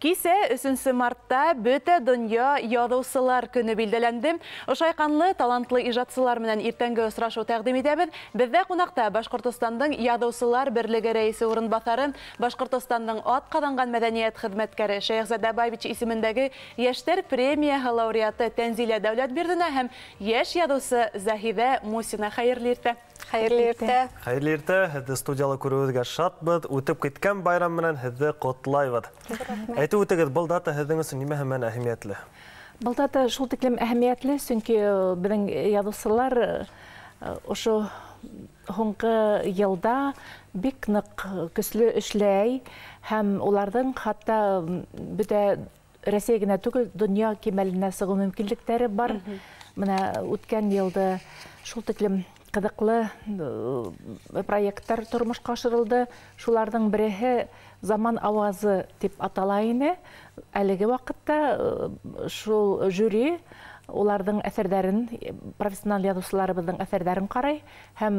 Кисә 3 мартта бөтә донъя яҙыусылар көнө билдәләнде. Ошайҡанлы талантлы ижадсылар менән иртәнге осрашыу тәҡдим итәбеҙ. Беҙҙә ҡунаҡта Башҡортостандың Яҙыусылар берлеге рәйесе урынбаҫары, Башҡортостандың атҡаҙанған мәҙәниәт хеҙмәткәре Шәйехзада Бабич исемендәге йәштәр премияһы лауреаты Тәнзилә Дәүләтбирҙина һәм йәш яҙыусы Заһиҙә Мусина. Хәйерле иртә! Хәйерле иртә! Хәйерле иртә! Һеҙҙе студияла күреүебеҙгә шатбыҙ. Үтеп киткән байрам менән һеҙҙе ҡотлайбыҙ. Әйтеп үтегеҙ, был дата һеҙҙең өсөн нимәһе менән әһәмиәтле? Был дата шул тиклем әһәмиәтле, сөнки беҙҙең яҙыусылар ошо һуңғы йылда бик ныҡ көслө эшләй һәм уларҙың хатта бөтә Рәсәй генә түгел, донъя кимәленә сығыу мөмкинлектәре бар. Бына үткән йылда шул тиклем ҡыҙыҡлы проекттар тормошҡа ашырылды. Шуларҙың береһе «Заман ауазы» тип атала ине. Әлеге ваҡытта шул жюри уларҙың әҫәрҙәрен, профессиональ яҙыусыларыбыҙҙың әҫәрҙәрен ҡарай һәм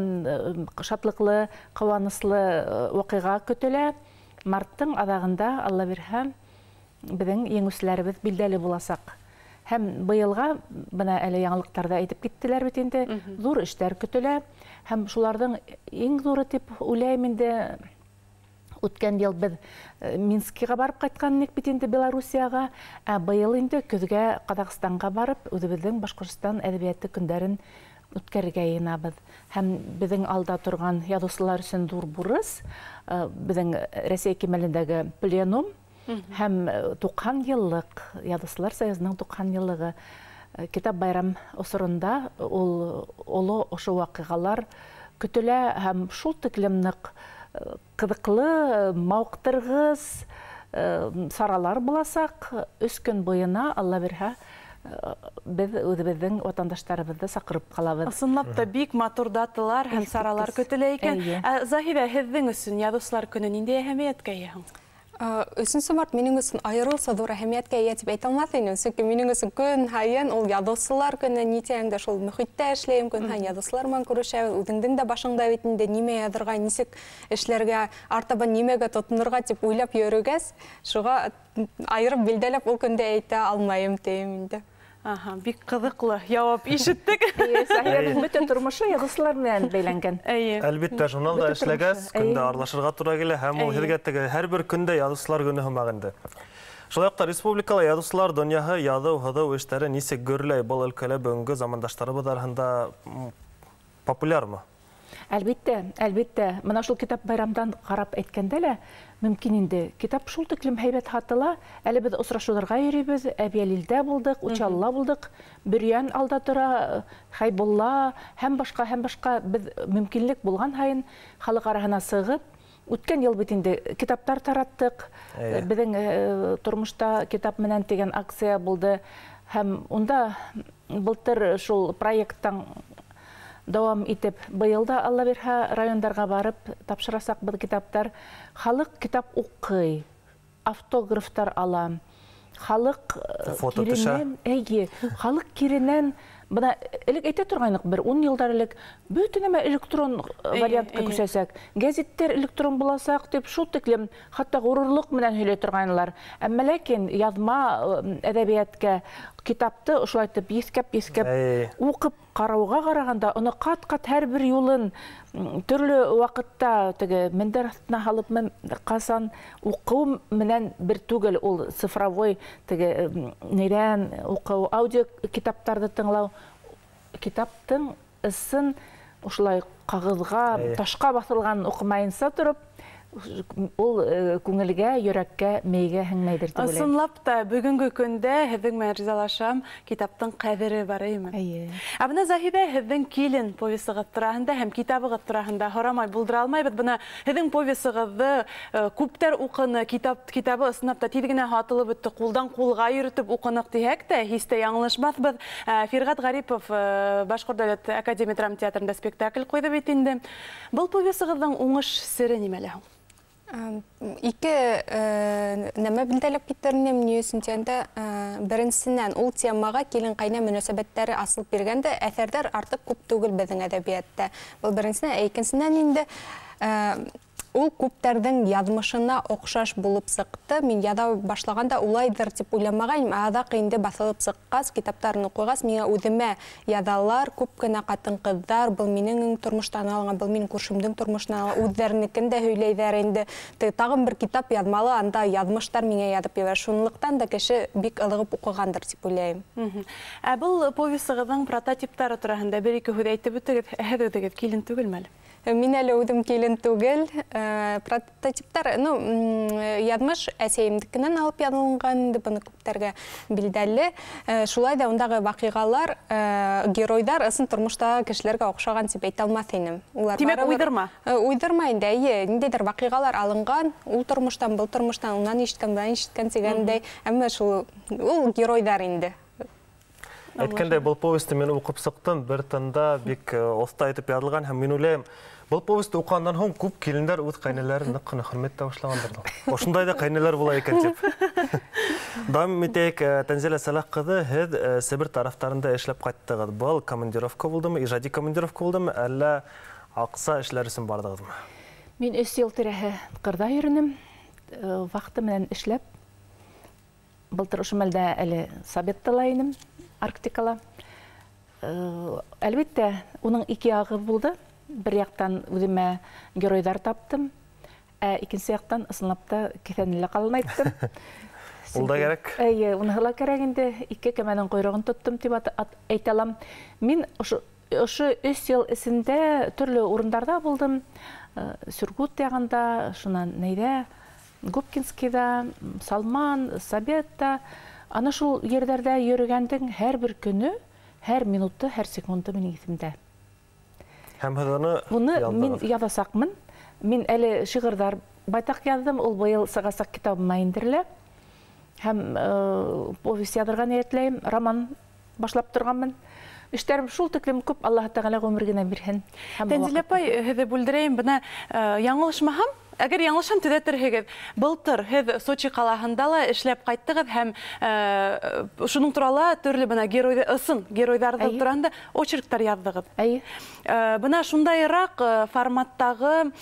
шатлыҡлы, ҡыуаныслы ваҡиға көтөлә. Марттың аҙағында, Алла бирһә, беҙҙең еңеүселәребеҙ билдәле буласаҡ. Һәм быйылға бына әле яңылыҡтарҙа әйтеп киттеләр бит инде, ҙур эштәр көтөлә. Һәм шуларҙың иң ҙуры тип уйлайым инде, үткән йыл беҙ Минскиға барып ҡайтҡан инек бит инде, Белоруссияға. Ә быйыл инде көҙгә Ҡаҙағстанға барып, үҙебеҙҙең Башҡортостан әҙәбиәте көндәрен үткәрергә йыйынабыҙ. Һәм беҙҙең алда торған яҙыусылар өсөн ҙур бурыс, беҙҙең Рәсәй кимәлендәге пленум һәм 90 йыллыҡ, Яҙыусылар союзының 90 йыллығы китап байрам осоронда ул оло ошо ваҡиғалар көтөлә һәм шул тиклем ныҡ ҡыҙыҡлы, мауыҡтырғыс саралар буласаҡ. 3 көн буйына, Алла бирһә, беҙ үҙебеҙҙең ватандаштарыбыҙҙы саҡырып ҡалабыҙ. Ысынлап та бик матур даталар һәм саралар көтөлә икән. Заһиҙә, һеҙҙең өсөн Яҙыусылар көнө ниндәй әһәмиәткә эйә һуң? 3 март минең өсөн айырыуса ҙур әһәмиәткә эйә тип әйтә алмаҫ инем, сөнки минең өсөн көн һайын ул яҙыусылар көнө, ни тиһәң дә шул мөхиттә эшләйем, көн һайын яҙыусылар менән күрешәбеҙ, үҙеңдең дә башыңда бит инде нимә яҙырға, нисек эшләргә, артабан нимәгә тотонорға тип уйлап йөрөгәс, шуға айырып билдәләп ул көндә әйтә алмайым тием инде. Аһа, бик ҡыҙыҡлы яуап ишеттек. Заһиҙәнең бөтә тормошо яҙыусылар менән бәйләнгән. Әлбиттә, журналда эшләгәс, көндә аралашырға тура килә һәм ул һеҙгә теге һәр бер көндә яҙыусылар көнө һымаҡ инде. Шулай уҡ та республикала яҙыусылар донъяһы, яҙыу-һыҙыу эштәре нисек гөрләй, был өлкәлә бөгөнгө замандаштарыбыҙ араһында популярмы? Әлбиттә, әлбиттә. Бына шул китап байрамдан ҡарап әйткәндә лә мөмкин инде. Китап шул тиклем һәйбәт һатыла. Әле беҙ осрашыуҙарға йөрөйбөҙ, Әбйәлилдә булдыҡ, Учалыла булдыҡ, Бөрйән алда тора, Хәйбулла һәм башҡа, һәм башҡа. Беҙ мөмкинлек булған һайын халыҡ араһына сығып, үткән йыл бит инде китаптар тараттыҡ. Беҙҙең тормошта китап менән тигән акция булды. Һәм унда былтыр шул проекттан дауам итеп, быйыл да, Алла бирһә, райондарға барып тапшырасаҡбыҙ китаптар. Халыҡ китап уҡый, автографтар ала. Халыҡ киренән, эйе, халыҡ киренән, бына элек әйтә торғайныҡ, бер 10 йылдар элек бөтә нәмә электрон вариантҡа күсәсәк, гәзиттәр электрон буласаҡ тип шул тиклем хатта ғорурлыҡ менән һөйләй торғайнылар. Әммә ләкин яҙма әҙәбиәткә китапты ошолайтып еҫкәп-еҫкәп уҡып ҡарауға ҡарағанда, уны ҡат-ҡат һәр бер юлын төрлө ваҡытта теге мендәр аҫтына һалып ҡасан уҡыу менән бер түгел ул цифровой теге нейҙән уҡыу, аудио китаптарҙы тыңлау, китаптың ысын ошолай ҡағыҙға, ташҡа баҫылған уҡымайынса тороп, ул күңелгә, йөрәккә, мейгә һеңмәйҙер тип уйлайым. Ысынлап та, бөгөнгө көндә һеҙҙең менән ризалашам, китаптың ҡәҙере бар, эйме? Эйе. Ә бына Заһиҙә, һеҙҙең «Килен» повесығыҙ тураһында һәм китабығыҙ тураһында һорамай булдыра алмайбыҙ. Бына һеҙҙең повесығыҙҙы күптәр уҡыны, китабы ысынлап та тиҙ генә һатылып бөттө, ҡулдан ҡулға йөрөтөп уҡыныҡ тиһәк тә, һис тә яңылышмаҫбыҙ. Фирғәт Ғарипов Башҡорт дәүләт академия драма театрында спектакль ҡуйҙы бит инде. Был повесығыҙҙың уңыш сере нимәлә һуң? Ике нәмә билдәләп китер инем, ни өсөн тигәндә, беренсенән, ул темаға килен ҡайна мөнәсәбәттәре асылып биргәндә әҫәрҙәр артыҡ күп түгел беҙҙең әҙәбиәттә. Был беренсенән, ә икенсенән инде, Ул күптәрҙең яҙмышына оҡшаш булып сыҡты. Мин яҙа башлағанда улайҙыр тип уйламағайным, ә аҙаҡ инде баҫылып сыҡҡас, китаптарын уҡығас, миңә үҙемә яҙалар, күп кенә ҡатын-ҡыҙҙар, был минең тормоштан алынған, был минең күршемдең тормошонан алынған, үҙҙәренекен дә һөйләйҙәр инде. Тағын бер китап яҙмалы, анда яҙмыштар миңә яҙып ебәрә. Шунлыҡтан да кеше бик ылығып уҡығандыр тип уйлайым. Ә был повесығыҙҙың прототиптары тураһында бер-ике һүҙ әйтеп үтегеҙ. Һеҙ үҙегеҙ килен түгелме әле? Мин әле үҙем килен түгел. Прототиптар, ну, яҙмыш әсәйемдекенән алып яҙылынған инде, быны күптәргә билдәле. Шулай ҙа ундағы ваҡиғалар, геройҙар ысын тормоштағы кешеләргә оҡшаған тип әйтә алмаҫ инем. Улар Тимәк, уйҙырма? Уйҙырма инде, эйе, ниндәйҙер ваҡиғалар алынған, ул тормоштан, был тормоштан, унан ишеткән, бынан ишеткән тигәндәй, әммә шул ул геройҙар инде. Әйткәндәй, был повесты мин уҡып сыҡтым, бер тында бик оҫта итеп яҙылған, һәм мин уйлайым, был повесты уҡығандан һуң күп килендәр үҙ ҡәйнәләрен ныҡ ҡына хөрмәт итә башлағандар. Ошондай ҙа ҡәйнәләр була икән тип. Дауам итәйек, Тәнзилә Сәләх ҡыҙы, һеҙ Себер тарафтарында эшләп ҡайттығыҙ. Был командировка булдымы, ижади командировка булдымы, әллә аҡса эшләр өсөн барҙығыҙмы? Мин 3 йыл тирәһе ҡырҙа йөрөнөм, ваҡыты менән эшләп. Былтыр ошо мәлдә әле Советта ла инем, Арктикала. Әлбиттә, уның ике яғы булды. Бер яҡтан үҙемә геройҙар таптым, ә икенсе яҡтан ысынлап та кеҫәне лә ҡалынайттым. Ул да кәрәк. Эйе, уныһы ла кәрәк инде. Ике кәмәнең ҡойроғон тоттом тип әйтә алам. Мин ошо 3 йыл эсендә төрлө урындарҙа булдым. Сургут яғында, шунан нейҙә, Губкинскийҙа, Салман, Советта. Ана шул ерҙәрҙә йөрөгәндең һәр бер көнө, һәр минуты, һәр секунды минең иҫемдә. Һәм һеҙ уны Буны мин яҙҙығыҙ? яҙасаҡмын. Мин әле шиғырҙар байтаҡ яҙҙым, ул быйыл сығасаҡ китабыма индерелә. Һәм повесть яҙырға ниәтләйем, роман башлап торғанмын. Эштәрем шул тиклем күп, Аллаһ Тәғәлә ғүмер генә бирһен. Һәм Тәнзилә ваҡыт апай, һеҙҙе бүлдерәйем, бына яңылышмаһам, әгәр яңылышһам төҙәтерһегеҙ. Былтыр һеҙ Сочи ҡалаһында ла эшләп ҡайттығыҙ һәм шуның турала төрлө бына герой, ысын геройҙарҙы тураһында очерктар яҙҙығыҙ. Бына шундайыраҡ форматтағы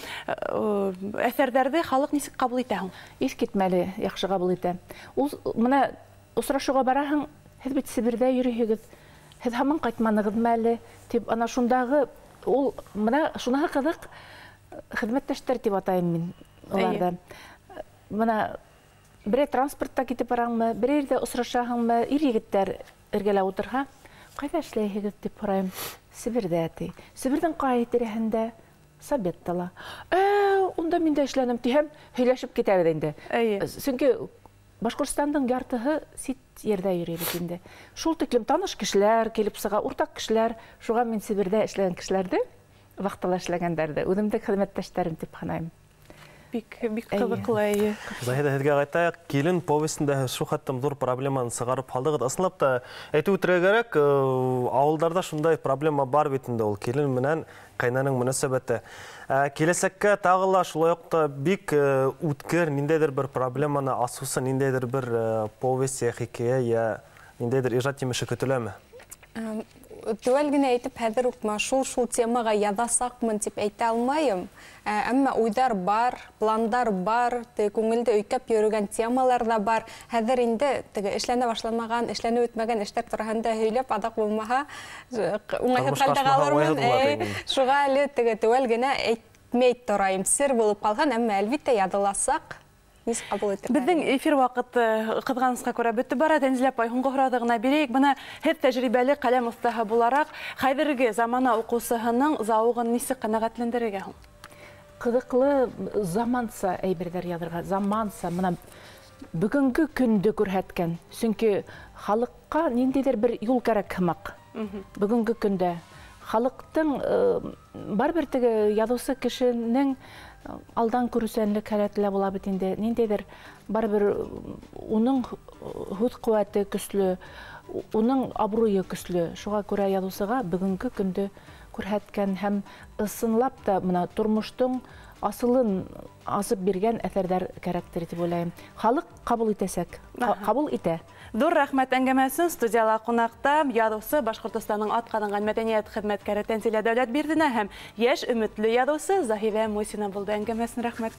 әҫәрҙәрҙе халыҡ нисек ҡабул итә һуң? Иҫ китмәле, яҡшы ҡабул итә. Ул бына осрашыуға бараһың, һеҙ бит Себерҙә йөрөйһөгөҙ, һеҙ һаман ҡайтманығыҙмы әле тип, ана шундағы ул бына шуныһы ҡыҙыҡ, хеҙмәттәштәр тип атайым мин уларҙы. Бына берәй транспортта китеп бараңмы, берәй ерҙә осрашаһыңмы, ир егеттәр эргәлә ултырһа, ҡайҙа эшләйһегеҙ тип һорайым. Себерҙә ти. Себерҙең ҡай тирәһендә? Советта ла. Унда мин дә эшләнем тиһәм, һөйләшеп китәбеҙ инде. Сөнки Башҡортостандың яртыһы сит ерҙә йөрөй бит инде. Шул тиклем таныш кешеләр килеп сыға, уртаҡ кешеләр. Шуға мин Себерҙә эшләгән кешеләрҙе, вахтала эшләгәндәрҙе үҙемдең хеҙмәттәштәрем тип һанайым. Бик, бик ҡыҙыҡлы, эйе. Заһиҙә, һеҙгә ҡайтайыҡ. Килен повестендә шул хәтлем ҙур проблеманы сығарып һалдығыҙ. Ысынлап та әйтеп үтергә кәрәк, ауылдарҙа шундай проблема бар бит инде ул килен менән ҡәйнәнең мөнәсәбәте. Киләсәккә тағы ла шулай уҡ та бик үткер ниндәйҙер бер проблеманы асыусы ниндәйҙер бер повесть йә хикәйә йә ниндәйҙер ижад емеше көтөләме? Теүәл генә әйтеп, хәҙер үк шул темаға яҙасаҡмын тип әйтә алмайым. Әммә уйҙар бар, пландар бар, теге күңелде өйкәп йөрөгән темалар ҙа бар. Хәҙер инде теге эшләнә башламаған, эшләнеп бөтмәгән эштәр тураһында һөйләп, аҙаҡ булмаһа, уңайһыҙ Тормошҡа хәлдә ашмаһа, ҡалырмын. уңайһыҙ була тигән. Шуға әле теге теүәл генә әйтмәй торайым, сер булып ҡалһын, әммә әлбиттә яҙыласаҡ. Нисек ҡабул итергә? Беҙҙең эфир ваҡыты ҡыҙғанысҡа күрә бөтөп бара. Тәнзилә апай, һуңғы һорауҙы ғына бирәйек. Бына һеҙ тәжрибәле ҡәләм оҫтаһы булараҡ, хәҙерге замана уҡыусыһының зауығын нисек ҡәнәғәтләндерергә һуң? Ҡыҙыҡлы заманса әйберҙәр яҙырға, заманса, бына бөгөнгө көндө күрһәткән. Сөнки халыҡҡа ниндәйҙер бер юл кәрәк һымаҡ. Бөгөнгө көндә халыҡтың барыбер теге яҙыусы кешенең алдан күреүсәнлек һәләте лә була бит инде. Ниндәйҙер барыбер уның һүҙ ҡеүәте көслө, уның абруйы көслө. Шуға күрә яҙыусыға бөгөнгө көндө күрһәткән һәм ысынлап та бына тормоштоң асылын асып биргән әҫәрҙәр кәрәктер тип уйлайым. Халыҡ ҡабул итәсәк, ҡабул итә. Ҙур рәхмәт әңгәмәсен. Студияла ҡунаҡта яҙыусы, Башҡортостандың атҡаҙанған мәҙәниәт хеҙмәткәре Тәнзилә Дәүләтбирҙина һәм йәш өмөтлө яҙыусы Заһиҙә Мусина булды. Әңгәмәсен рәхмәт.